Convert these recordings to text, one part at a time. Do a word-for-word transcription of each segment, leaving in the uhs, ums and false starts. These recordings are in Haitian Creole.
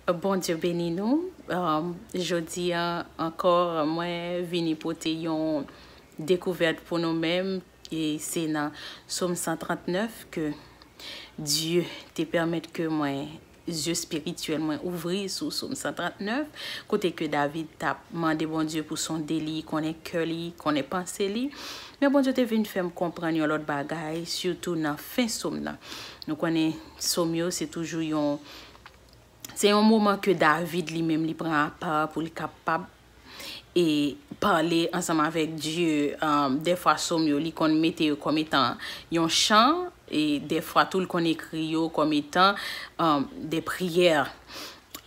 Bondye beni nou. Um, jodi a ankò, mwen vini pote yon dekouvèt pou nou menm. E se nan Sòm san trant nèf ke Dye te pèmèt ke mwen, zye espirityèl mwen ouvri sou Sòm san trant nèf, kote ke David t ap mande Bondye pou sonde li, konnen kè li, konnen panse li. Men Bondye te vin fè m konprann yon lòt bagay, sitou nan fen Sòm nan. Nou konnen Sòm yo se toujou yon, se yon moman ke David li menm li pran apa pou li kapab e pale ansanm avèk Dye. Um, dèfwa Sòm yo, li konn mete yo kòm etan yon chan, e dèfwa tou, li konn ekri yo kòm etan, um, de priyè.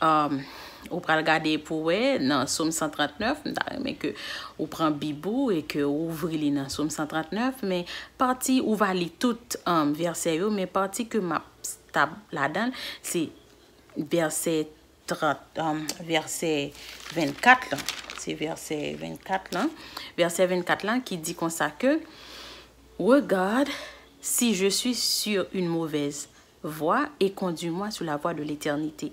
Um, ou pral gade pou wè nan Sòm san trant nèf, m ta renmen ke ou pran Bib ou e ke ou ouvri li nan Sòm san trant nèf, men pati, ou va li tout, um, vèsè yo, men pati ke m ap stab ladan l, se vèsè trant, um, vèsè vennkat lan. Se vèsè vennkat lan. Vèsè vennkat lan ki di konsa ke, Regarde si je suis sur une mauvaise voie et conduis-moi sur la voie de l'éternité.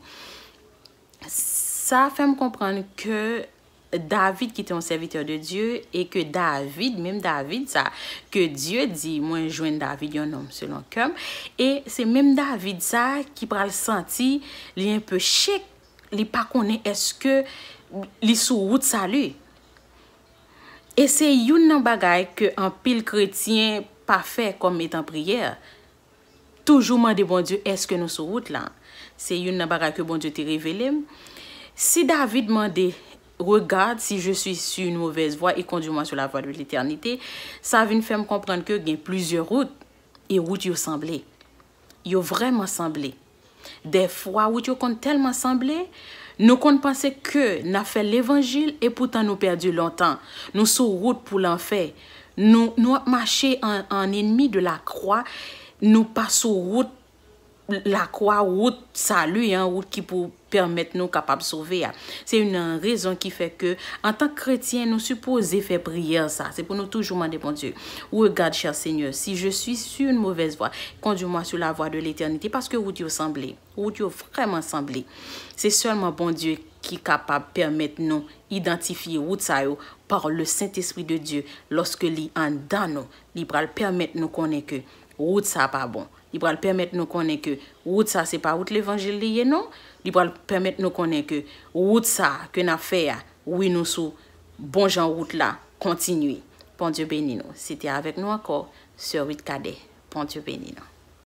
Sa fè m konprann ke David ki te yon sèvitè de Dye e ke David, menm David sa, ke Dye di, mwen jwenn David yon nonm selon kè m, e se menm David sa ki pral santi li enpe chek, li pa konnen èske li sou wout sali. E se youn nan bagay ke anpil kretyen pa fè kòm etan priyè. Toujou mande Bondye, èske nou sou wout la? Se youn nan bagay ke Bondye te revele m. Si David mande, Regarde si je suis sur une mauvaise voie et conduis-moi sur la voie de l'éternité, sa vin fè m konprann ke gen plizyè wout, e wout yo sanble. Yo vrèman sanble. Dèfwa, wout yo konn tèlman sanble, nou konn panse ke n ap fè levanjil, e poutan nou pèdi lontan. Nou sou wout pou lanfè. Nou, nou ap mache an, an ennmi de la croix. Nou pa sou wout lakwa, wout sali an, wout ki pou pèmèt nou kapab sove a. Se youn nan rezon ki fè ke, antank kretyen, nou sipoze fè priyè sa. Se pou nou toujou mande Bondye, Regarde, cher Seigneur, si je suis sur une mauvaise voie, conduis-moi sur la voie de l'éternité, paske wout yo sanble. Wout yo vrèman sanble. Se sèlman Bondye ki kapab pèmèt nou idantifye wout sa yo par le Saint-Esprit de Dieu. Lòske li anndan nou, li pral pèmèt nou konnen ke wout sa pa bon. Li pral pèmèt nou konnen ke wout sa se pa wout levanjil li ye non. Li pral pèmèt nou konnen ke wout sa ke n ap fè a, wi, nou sou bon jan wout la. Kontinye. Bondye beni nou. Se te avèk nou ankò, Sè Ruth Cadet. Bondye beni nou.